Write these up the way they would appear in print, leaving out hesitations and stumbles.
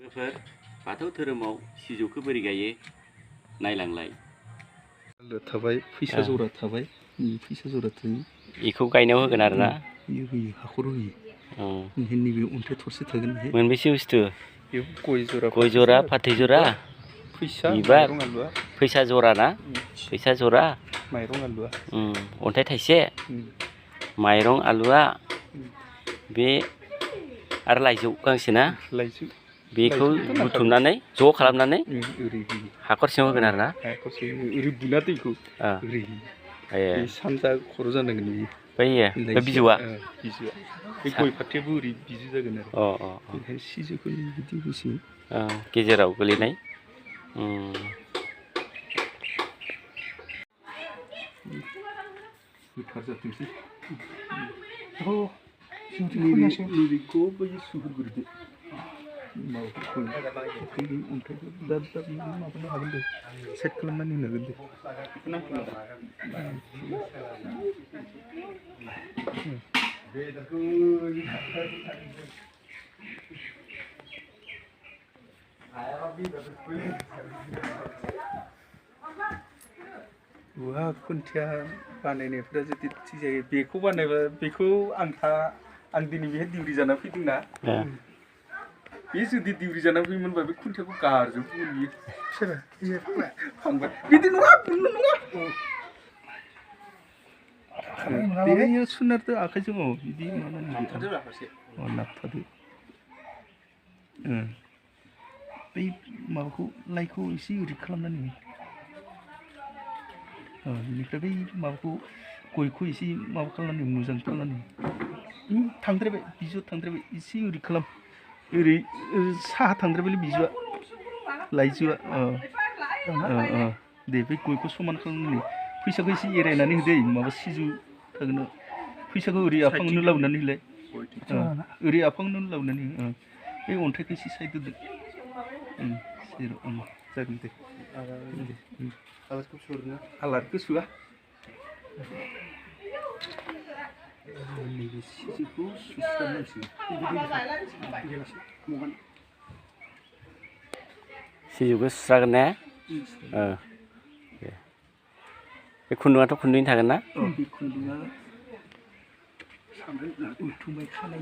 लोगोफोर बाथौ धोरोमाव सिजौखौ बोरै गायो नायलांलाय। थाबाय फैसा जरा थाबाय फैसा जरा थायो बेखौ गायनायाव होगोन आरो ना होयो हाखर होयो नैबे अन्थाइ थरसे थागोन मोनबेसे बुस्थु गय जरा फाथै जरा फैसा बिबार माइरं आलुआ फैसा जरा ना फैसा जरा माइरं आलुआ अन्थाइ थाइसे माइरं आलुआ बे आरो लाइजौ गांसे ना लाइजौ बेखौ बुथुमनानै ज' खालामनानै हाखर सिङाव होगोन आरो ना ओरै बुना दैखौ ओरै बे सानजा खर' जानांगोन बैयो बे बिजौआ बे गय फाथैयाबो ओरै बिजौ जागोन आरो बेनिखायनो सिजौखौ बिदि होसो गेजेराव गोलैनाय गोथार जाथोंसै नैबेखौ बै सुहोग्रोदो माबाखौ अन्थाइखौ दा माबानो हागोन दे सेट खालामनानै होनो हागोन दे औवा खुन्थिया बानायनायफ्रा जुदि थिग जायो बेखौ बानायबा बेखौ आं दिनै बेहाय दिउरि जाना फैदोंना बे जुदि दिउरि जाना फैयोमोनबा बे खुन्थियाखौ गारजोबगौमोन बियो फंबाय बिदि नङा बेहाय सुनारदो आखाइजों बिदि नाबथादो बै माबाखौ लाइखौ एसे ओरै खालामनानै बेनिफ्राय बै माबाखौ गयखौ एसे माबा खालामनानै मोजां खालामनानै थांद्रायबाय बिजौआ थांद्रायबाय एसे ओरै खालाम ओरै साहा थांद्रायबायलै बिजौआ लाइजौआ दे बे गयखौ समान खालामनानै फैसाखौ एसे एरायनानै होदे माबा सिजौ थागोन फैसाखौ ओरै आफांनो लाबोनानै होलाय ओरै आफांनो लाबोनानै बे अन्थाइखौ एसे साइड होदो जागोन दे आलारखौ सुवा नैबे सिजौखौ सुस्रानांसिगोन सिजौखौ सुस्रागोन ने बे खुन्दुङाथ' खुन्दुङैनो थागोन ना बे खुन्दुङा उथुमाय खानाय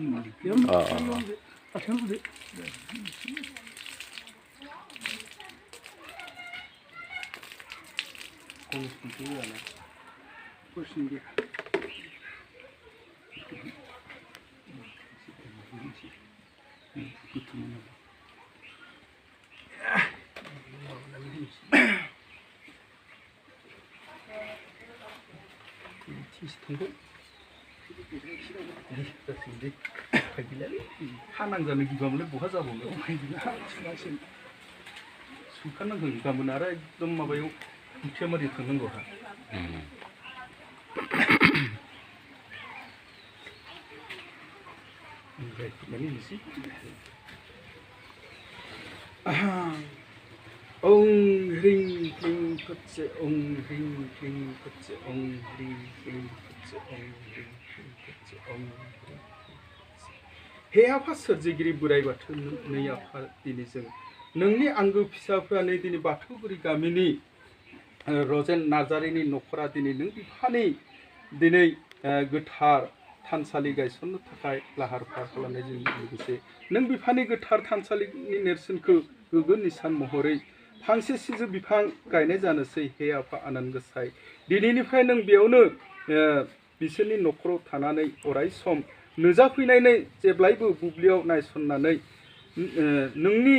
हानांजानो गिबामोनलाय बहा जाबावनो सुखानांगौ गाबोन आरो एकदम माबायाव दुखियामारि थांनांगौ ओं ह्रीं क्लीं फत्से ओं ह्रीं क्लीं फत्से ओं ह्रीं क्लीं फत्से ओं ह्रीं क्लीं फत्से ओं हे आफा सोरजिगिरि बोराइ बाथौ नै आफा दिनै जों नोंनि आंगो फिसाफ्रा नै दिनै बाथौगुरि गामिनि रजेन नार्जारिनि न'खरा दिनै नों बिफानि दिनै गोथार थानसालि गायसननो थाखाय लाहार फाहार खालामनायजों लोगोसे नों बिफानि गोथार थानसालिनि नेरसोनखौ गोग्गो निसान महरै फांसे सिजौ बिफां गायनाय जानोसै हे आफा आनान गसाइ दिनैनिफ्राय नों बेयावनो बिसोरनि न'खराव थानानै अराय सम नुजाफैनानै जेब्लायबो बुब्लियाव नायसननानै नोंनि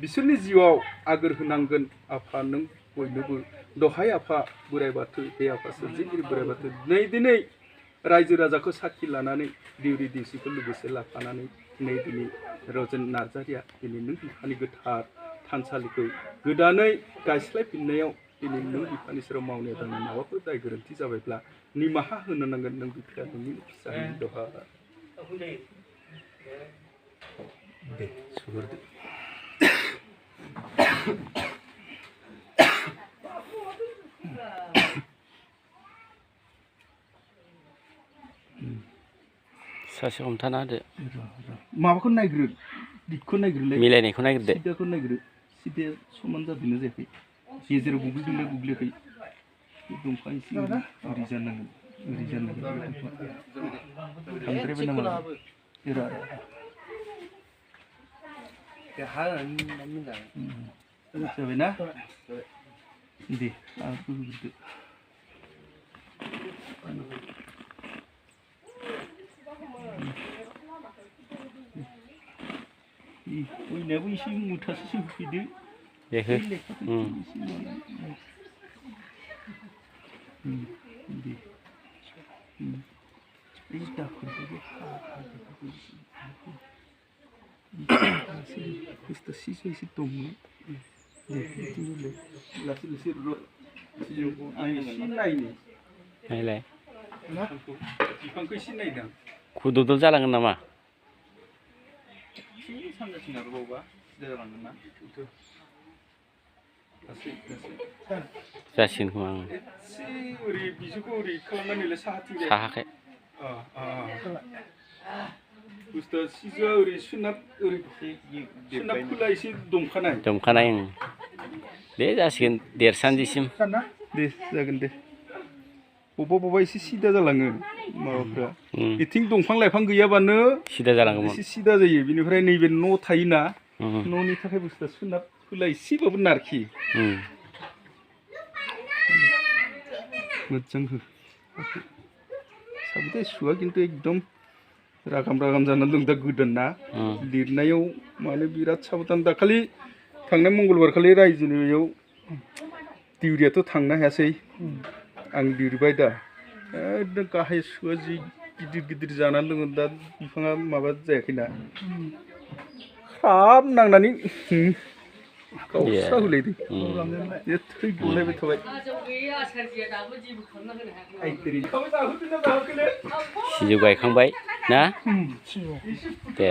बिसोरनि जिउआव आगोर होनांगोन आफा नों बयनोबो दहाय आफा बोराइ बाथौ हे आफा सोरजिगिरि बोराइ बाथौ दिनै रायजो राजाखौ साखि लानानै दिउरि दिउसिखौ लोगोसे लाफानानै दिनै रजेन नार्जारिया दिनै नों बिफानि गोथार थानसालिखौ गोदानै गायस्लायफिननायाव दिनै नों बिफानि सेराव मावनाय दांनाय माबाफोर दाय गोरोन्थि जाबायब्ला निमाहा होनो नांगोन नों बिफाया नोंनि फिसानि दहा दे सुहरदो सासे हमथाना होदो माबाखौ नायग्रो स्लिपखौ नायग्रोलाय मिलायनायखौ नागिरदो सिदाखौ नायग्रो सिदाया समान जादोंना जायाखै गेजेराव गुग्लिदोंना गुग्लियाखै दंफां एसे ओरै जानांगोन थांद्रायबाय नामा एरा जाबायना दे आखौ होग्रोदो बयनाबो एसे मुथासेसो होफैदो बेखौ दे दाखोरखौबो सिजौ एसे दंमोन दे लासै लासै आं एसे नायनो नायलाय बिफांखौ एसे नायदां खुदुदुल जालांगोन नामा एसे सानजासिन आरोबावबा जालांगोन ना लासै जासिगोन खोमा आं एसे ओरै बिजौखौ ओरै खालामनानैलाय साहाथिंजाय साहाखै बुस्थुआ सिजौआ ओरै सोनाब खोला एसे दंखानाय दे जासिगोन देरसान्दिसिम दे जागोन दे बबेबा एसे सिदा जालाङो माबाफ्रा बिथिं दंफां लाइफां गैयाबानो सिदा जालांगौमोन एसे सिदा जायो बेनिफ्राय नैबे न' थायोना न'नि थाखाय बुस्थुआ सोनाब खोला एसेबाबो नारखि मोजां हो साबदे सुआ खिन्थु एकदम रागाम जानानै दं दा गोदान ना लिरनायाव माने बिराद साबधान दाखालि थांनाय मंगलबार खालि रायजोनि बेयाव दिउरियाथ' थांनो हायासै आं लिरबाय दा एकदम गाहाय सुआ जि गिदिर जानानै दङ दा बिफाङा माबा जायाखैना ख्राब नांनानै गावस्रा होलायदों बे थै गलायबाय थाबाय सिजौ गायखांबाय ना दे